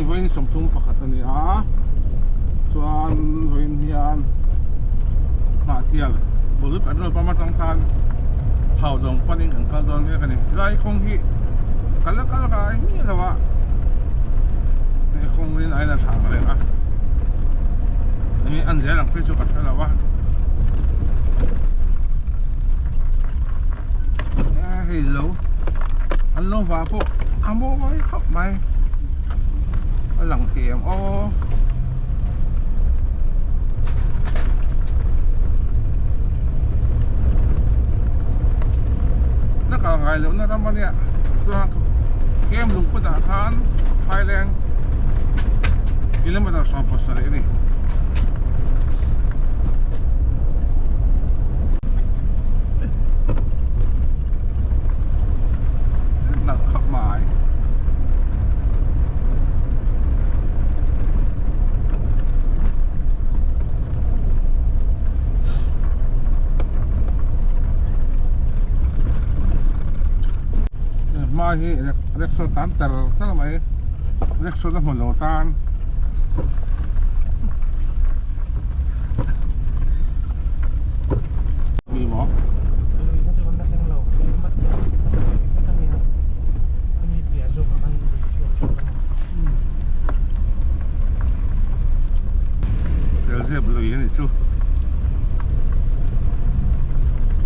Hei vawiin 31 a ni a, chuan vawiin hian Hnahthial bul petrol pump atang khan Haudawng panin kan kal dawn mek a ni. Helai kawng hi kal a kal ngai miah lo a, hei kawng in a in a thlah reng a, enge an zel ang phei chu ka hre lo a. Hei lo an lo vah pawh a mawi khawp mai a lang thei em aw na kal ngai loh na ram ania chuan kem lungput ah khan phaileng kilometer 17 a ni. Nalh khawp mai. Hma hi rickshaw tan tar tar mai rickshaw na hmu lo tan. Mi maw? Lui kha chu kan la thleng lo. Mat lui vek a nia. A mi piah zawkah khan lui chu a awm a ni. Telzep lui a nih chu.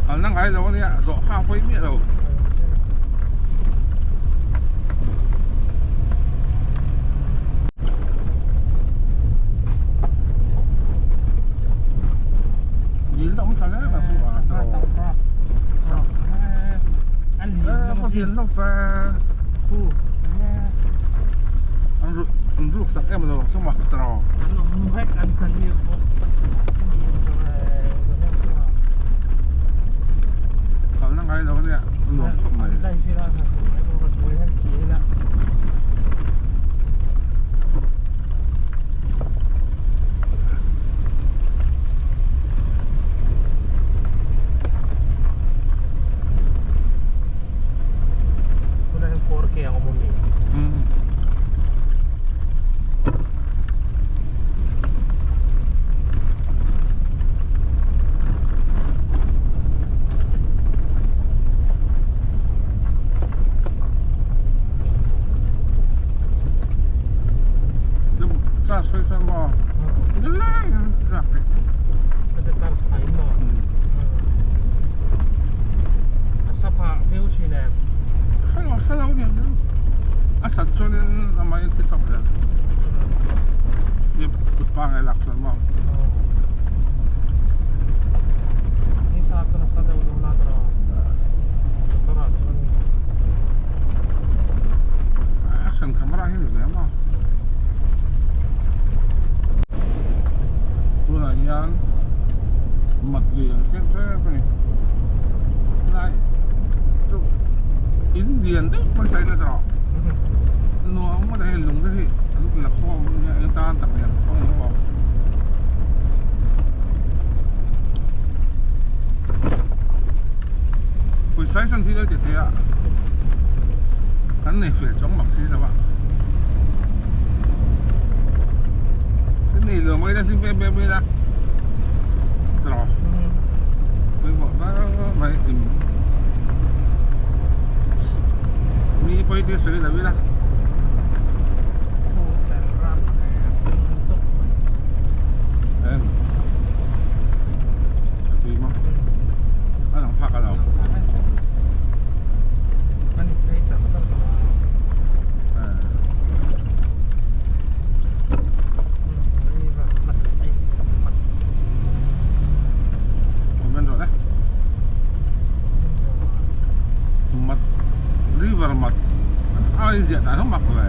Kalna ngai lo a nia, zawh kha a pawi miah lo. An ruk sak em lo chu mak tawh an awm vek an khalir bawk kalna ngai lo ania nuam khawp mai Tunah hian 4K ang awm ami? Umm. Charge phei chuan maw nileng in lak theih. Ka charge phah in maw? A sa phah viau thin em? Kha sa lo ni a sat chuan in amah in ti chauh zel. Ni kut pangai lak chuan maw? Ni sa chuan a sa deuh deuh na tawh motor ah chuan. Action camera hi ni ve maw? Tunah hian mat lui ang thleng hrep a ni. Helai chu in lian deuh mai sain a tawh. Nuam ngawt a hei lung te hi an la khawm nia eng tan tak lian khawm ang bawk. Pawisa hi chuan thil a ti thei a kan nei fel chuang mak si lo a. Thil nei lo mai la hlim em em mai la tawh pawimawh ber mai hlim mi pawi te sawi lo ila. En a tui maw a lang phak a lo. Comment rawh le. Mat river mat a in ziah dan ho mak ve.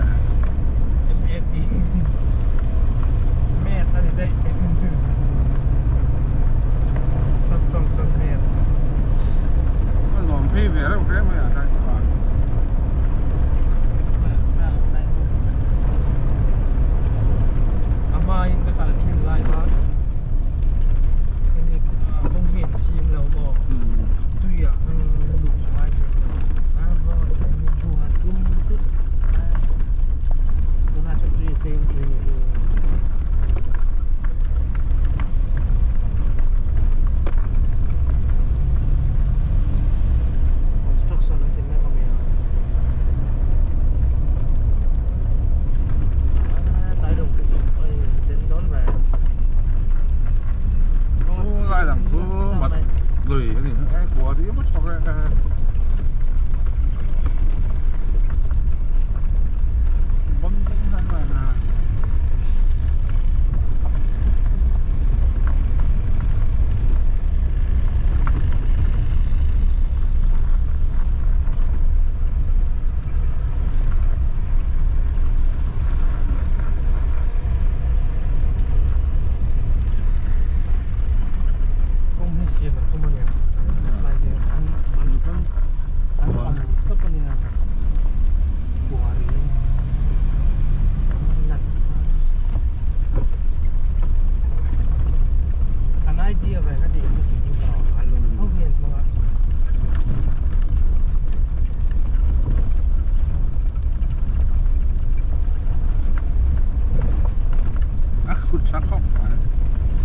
M-A-T Met a ni daih. Sap tawng chuan met. A nuam phei ve reuh hle mai a tlai chu a. A hmain ka kal thin lai kha hemi kawng hi an sim lo maw tuiah khan luh a ngai thin lo a va hemi buh han tum tut. tlem tih a nih hi. Construction an ti mek a mi a. Tlai lung te chu hei den dawn ve. Lai lang chu mat lui a ni e kua ri emaw chhawk e. Bang bang han a. Kawng hi siam an tum a nia tlai hian an an an awm tawp a nia kuar in an lan nasa an idea ve ka tih chu tih hi a lung tho hi an hmang a. A khut tha khawp mai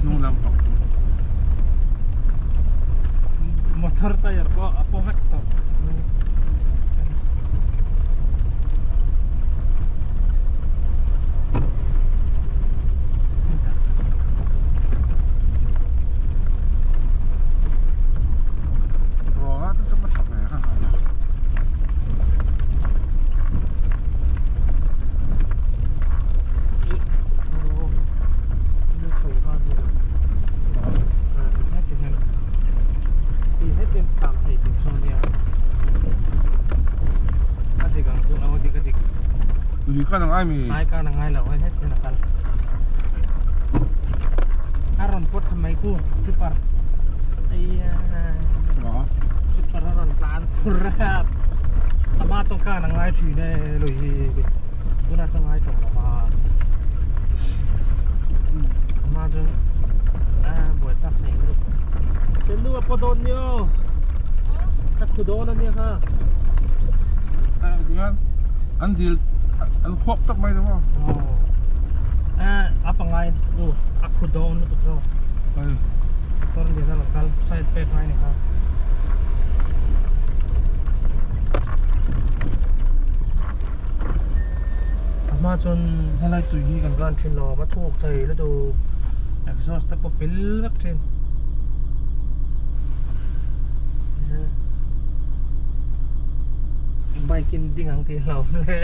hnung lam pang chu. Motor tyre pawh a paw vek tawh. Ruang ah te chu ka tha ve reng a. Lui khan a ngai mi? Ngai khan a ngai lo hei hetiang a kal. A rawn pawt thla mai khu chipper. Chipper a rawn tlan khur a. Ama chuan khan a ngai thin e lui hi tunah chuan ngai tawh lo va. Ama chuan a buai thlak thei lutuk. Chenu a pawt dawn nia aw. Ka thu dawn a nia kha. Tihian an dil an khuap tak mai lo maw? Aw. A pangai u a khu dawn lutuk zawk. Motor lian a rawn kal side pek ngai ni kha. A hma chuan helai tui hi kan run thin lo a thuk thei lutuk exhaust te pawh pil vek thin. Bike in ding ang tih hlauh awm le.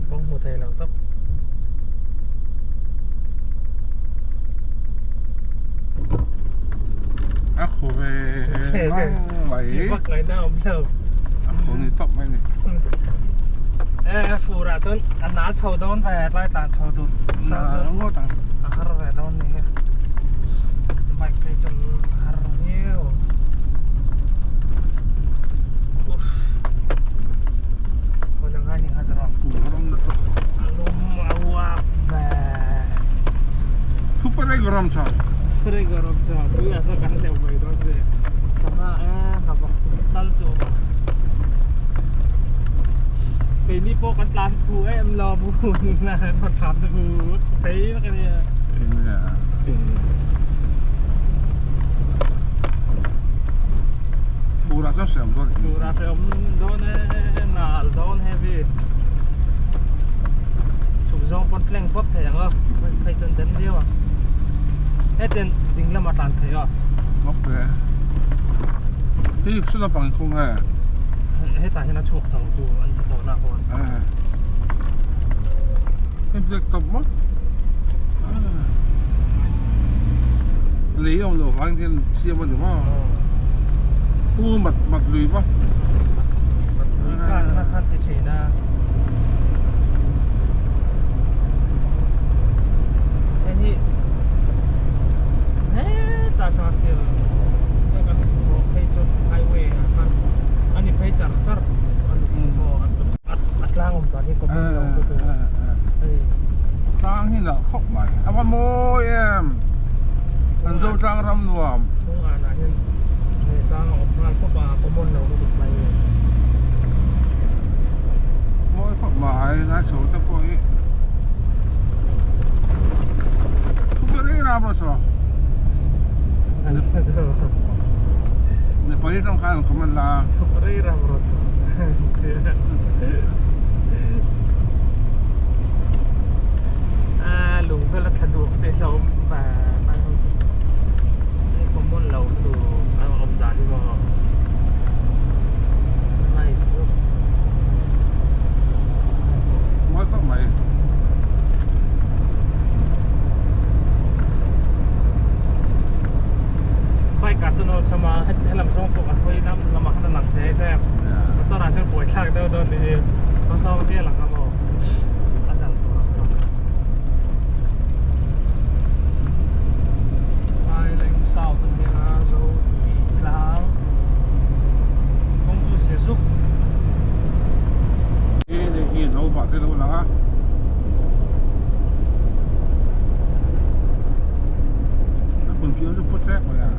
Bawng hmu thei lo tawp. A khu ve ngang mai. Vak ngai na awm lo. A khu ni tawp mai ni. E fur ah chuan a nal chho dawn ve tlai tlan chho tur. Na ngawt ang. A har ve dawn ni hi. Bike phei chuan a har viau. Uff. Hawn ang ngai ni kha tawh. A lum a uap ve. Thupa rei garam cha. Rei garam cha. Tui a sa kan leu mai dawn ve. Sangha e ha vak tal chu awm ang. Keini pawh kan tlan khu em lo bu nula rawn tlan te khu thei vek a nia. Fur ah chuan hreawm dawn nih. Fur ah hreawm dawn e nal dawn heavy. Chhuk zawng pawn tleng pawp thei ang aw phei chuan den viau ang. Hetiang ding lamah tlan thei aw. Ok. Hei chu naupang inkhung nge? Hetah hian a chhuak tho tu an hnathawhna khawn. Hei black top maw? Lei awm loh vang hian siam a ni maw? Pu mat mat lui maw? Mat lui khan na khan ti thin a. Hei hi hetah khan thil kan phei chuan highway ah khan a ni phei char char a tlang awm dan hi comment lo tu tur hei tlang hi nalh khawp mai a va mawi em an zo tlang ram nuam kawng ah hian hei chho te pawh hi Thupui ram rawh saw Nepali tawng khan an comment la Thupui ram rawh saw A lung vel a thla duak te hlawm va vai ho chu Hei common lo tu a awm dan hi maw nice zawk. Mawi khawp mai. Bike ah chuan awlsam a helam zawng pawh kan hawi lam lamah khan a lang thei a tlem motor ah chuan buai thlak deuh dawn nih hi khaw zawng chiah lang a maw a dal tur ang kha. Phaileng South a nia Zotui tlang kawng chu chhe zuk. Hei hi lo vah te lo lang a. A hmun piah chu pawt tlek mai a.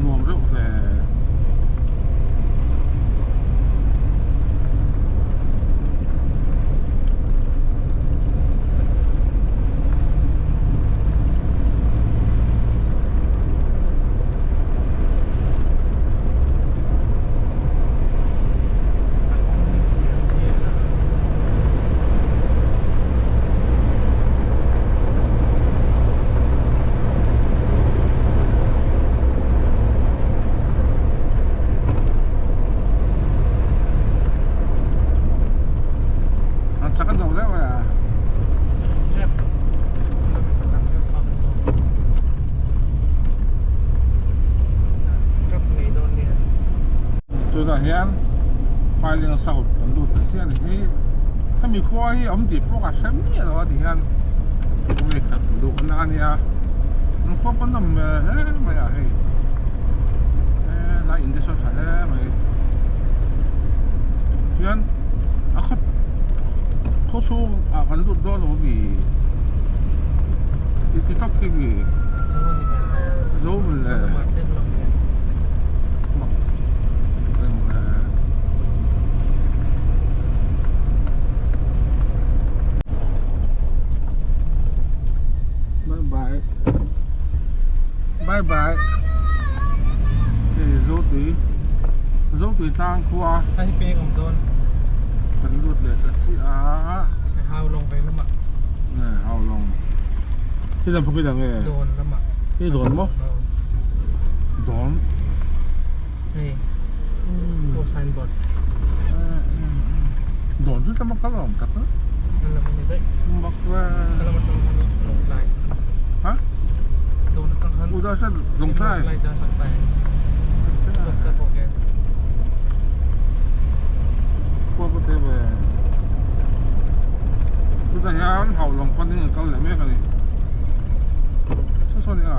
Nuam reuh hle. A chak a dawk deuh mai a. Tunah hian Phaileng South kan lut ta chiah a ni hi. Hemi khua hi awm tih pawh ka hre miah lo a ti hian kawng khat luhna a nia. An khua pawn a awm hle mai a hei. Helai in te sawn tha hle mai. Hian a khaw khaw chhung ah kan lut dawn lo ami ti ti tak hi mi zo le mak reng le bye bye bye bye hei zo tui zo tui tlang khua hei peng awm dawn kan lut leh ta chiah a hau lawng ve lamah nge hau lawng hi lam phawk i dang nge dawn lamah hi dawn maw dawn hei aw signboard dawn chu tlama kal awm tak a lam ani daih mak ve lam atang khan lawngtlai ha dawn atang khan uda sa lawngtlai lawngtlai cha sak tai sak ka thawk e khua pawh te ve tunah hian hauh lawng panin an kal leh mek a ni saw saw nia.